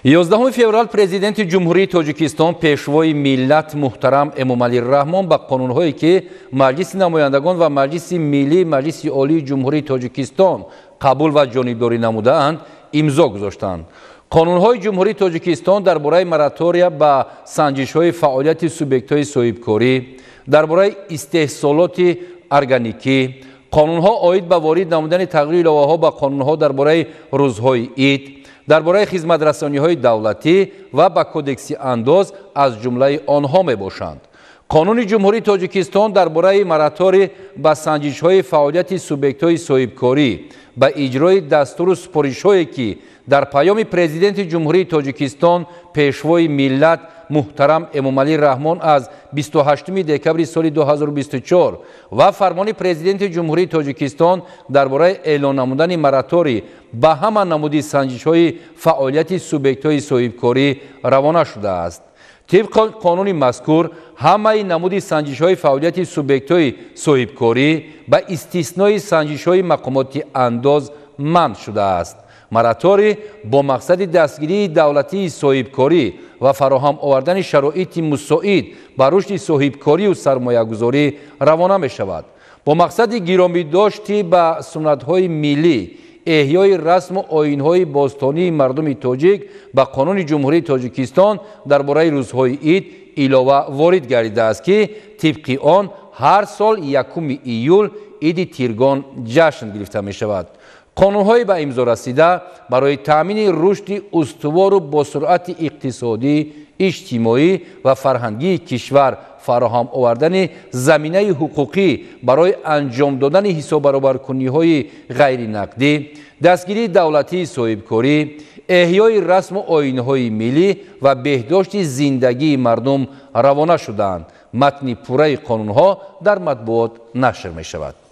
11 феврал Президенти Ҷумҳурии Тоҷикистон, Пешвои миллат муҳтарам Эмомалӣ Раҳмон ба қонунҳое, ки Маҷлиси намояндагон ва Маҷлиси Миллӣ Маҷлиси Олии Ҷумҳурии Тоҷикистон қабул ва ҷонибдорӣ намудаанд, имзо гузоштанд. Қонунҳои Ҷумҳурии Тоҷикистон дар бораи моратория ба санҷишҳои фаъолияти субъектҳои соҳибкорӣ, дар бораи истеҳсолоти органикӣ, қонунҳо оид ба ворид намудани тағйиру иловаҳо ба қонунҳо дар бораи рӯзҳои ид, дар бораи хизматрасониҳои давлатӣ ва ба Кодекси андоз аз ҷумлаи онҳо мебошанд. Қонуни Ҷумҳурии Тоҷикистон дар бораи мораторий ба санҷишҳои фаъолияти субъектҳои соҳибкорӣ ба иҷрои дастуру супоришҳое, ки дар паёми Президенти Ҷумҳурии Тоҷикистон, Пешвои миллат муҳтарам Эмомалӣ Раҳмон аз 28 декабри соли 2024 ва фармони Президенти Ҷумҳурии Тоҷикистон дар бораи эълон намудани мораторий ба ҳама намуди санҷишҳои фаъолияти субъектҳои соҳибкорӣ равона шудааст. Тибқи қонуни мазкур, ҳамаи намуди санҷишҳои фаъолияти субъектҳои соҳибкорӣ ба истиснои санҷишҳои мақомоти андоз манъ шудааст. Мораторий бо мақсади дастгирии давлатии соҳибкорӣ ва фароҳам овардани шароити мусоид ба рушди соҳибкорию сармоягузорӣ равона мешавад. Бо мақсади гиромидошти ба суннатҳои миллӣ, эҳёи расму оинҳои бостонии мардуми тоҷик ба Қонуни Ҷумҳурии Тоҷикистон дар бораи рӯзҳои ид илова ворид гардидааст, ки тибқи он ҳар сол 1 июл иди Тиргон ҷашн гирифта мешавад. Қонунҳои ба имзо расида барои таъмини рушди устувору босуръати иқтисодӣ, иҷтимоӣ ва фарҳангии кишвар, фароҳам овардани заминаи ҳуқуқӣ барои анҷом додани ҳисоббаробаркуниҳои ғайринақдӣ, дастгирии давлатии соҳибкорӣ, эҳёи расму оинҳои миллӣ ва беҳдошти зиндагии мардум равона шудаанд. Матни пурраи қонунҳо дар матбуот нашр мешавад.